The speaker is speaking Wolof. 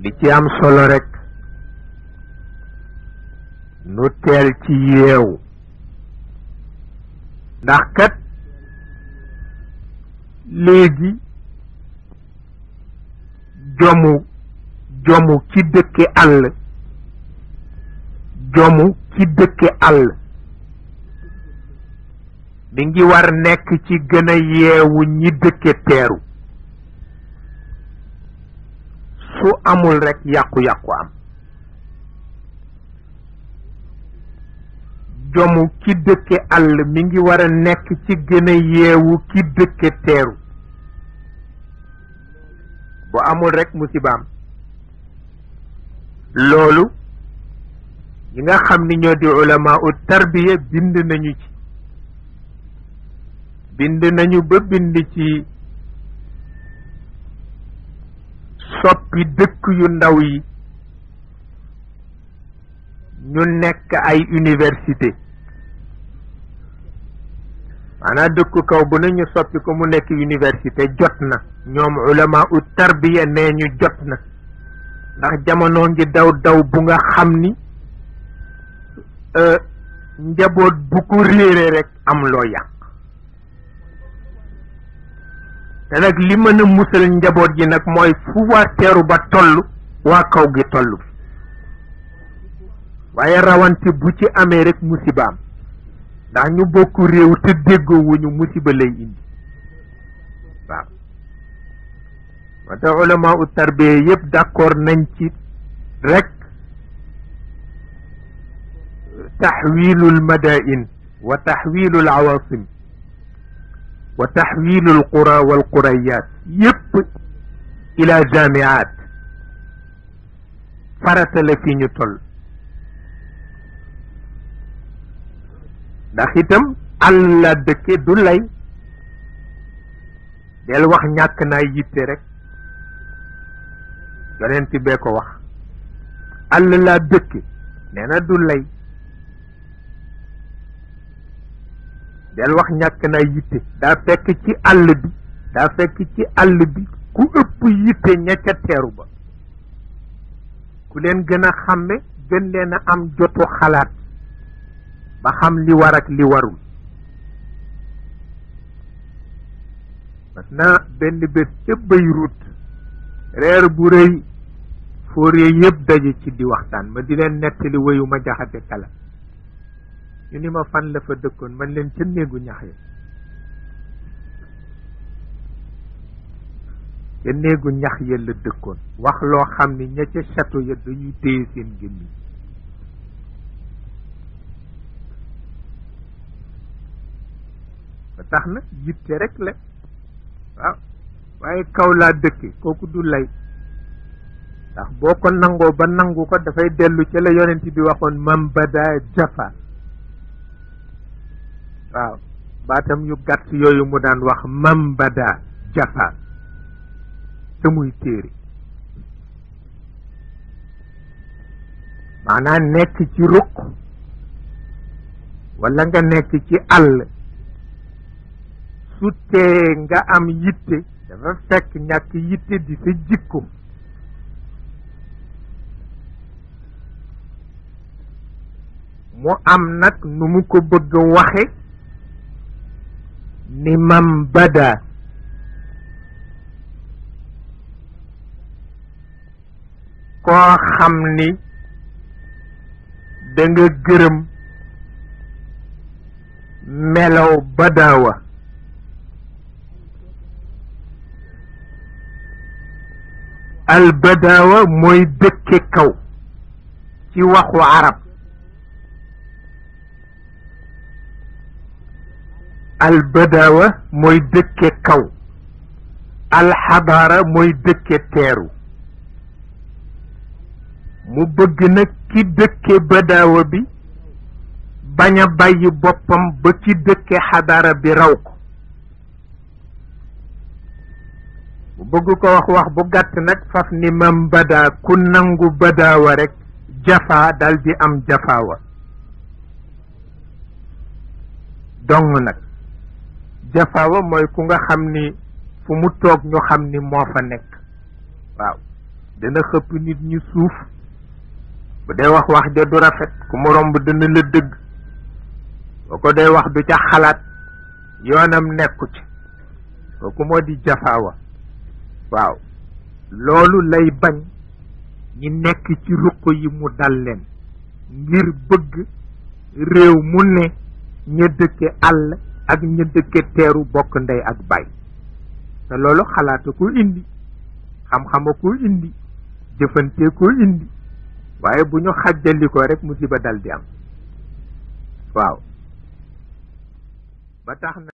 li ci am solo rek nu teel ci yeewu ndax kat léegi jomu ci dëkke àll mi ngi war nekk ci gën a yeewu ñi dëkke teeru su amul rek yàqu-yàqu am jomu ki dëkke àll mi ngi war a nekk ci gën a yeewu ki dëkke teeru bu amul rek musibaam loolu ñi nga xam ni ñoo di ulama u tarbiya bind nañu ba bind ci soppi dëkk yu ndaw yi ñu nekk ay université maanaam dëkku kaw bu nañu soppi ko mu nekk université jot na ñoom ulama u tarbiya nee ñu jot na ndax jamono ngi daw bu nga xam ni njaboot bu ko réere rek am loo yàq te nag li mën a musal njaboot ji nag mooy fu waa teeru ba toll waa kaw gi toll waaye rawante bu ci amee rek musibaam ndax ñu bokk réew te déggoowuñu musiba lay indi waaw moo tax ulama u tarbiya yëpp d'accord nañ ci rek taxwiilul madain wa taxwiilul awasim wa taxwiilul qura wal qurayat yëpp ila jamiat farata la fi ñu toll ndax itam àll la dëkke du lay del wax ñàkk naa yitte rek yonent bee ko wax àll la dëkke nee na du lay del wax ñàkk naa yitte daa fekk ci àll bi ku ëpp yitte ña ca teeru ba ku leen gën a xàmme gën leen a am jotu xalaat ba xam li war ak li warul mas na benn bés ca Beyrouth reer bu rëy fóore yëpp daje ci di waxtaan ma di leen nettali wéyu ma jaxate kala ñu ni ma fan la fa dëkkoon man leen ca néegu ñax ya ca néegu ñax ya la dëkkoon wax loo xam ni ña ca château ya dañuy téye seen gémmiñ ba tax na yitte rek la waaw waaye kaw laa dëkke kooku du lay ndax boo ko nangoo ba nangu ko dafay dellu ca la yonent bi waxoon mam bada jafa waaw baatam yu gàtt yooyu mu daan wax mam bada jafa te muy téere maanaam nekk ci ruq walla nga nekk ci àll su tee nga am yitte dafa fekk ñàkk yitte di sa jikko mu am nag nu mu ko bëgg waxe ni mam bada koo xam ni da nga gërëm melaw badawa al badawa mooy dëkke kaw ci waxu arab al badawa mooy dëkke kaw al xadaara mooy dëkke teeru mu bëgg nag ki dëkke badawa bi bañ a bàyyi boppam ba ki dëkke xadaara bi raw ko mu bëgg ko wax bu gàtt nag faf ni mam bada ku nangu badawa rek jafa dal di am jafaawa dong nag jafaawa mooy ku nga xam ni fu mu toog ñu xam ni moo fa nekk waaw dana xëpp nit ñu suuf bu dee wax wax ja du rafet ku mu romb dana la dëgg boo ko dee wax du ca xalaat yoonam nekku ci kooku moo di jafaawa waaw loolu lay bañ ñi nekk ci ruq yi mu dal leen ngir bëgg réew mu ne ña dëkke àll ak ña dëkke teeru bokk ndey ak baay te loolu xalaata ko indi xam-xama ko indi jëfante ko indi waaye bu ñu xàjjali ko rek musiba dal di am waaw ba tax na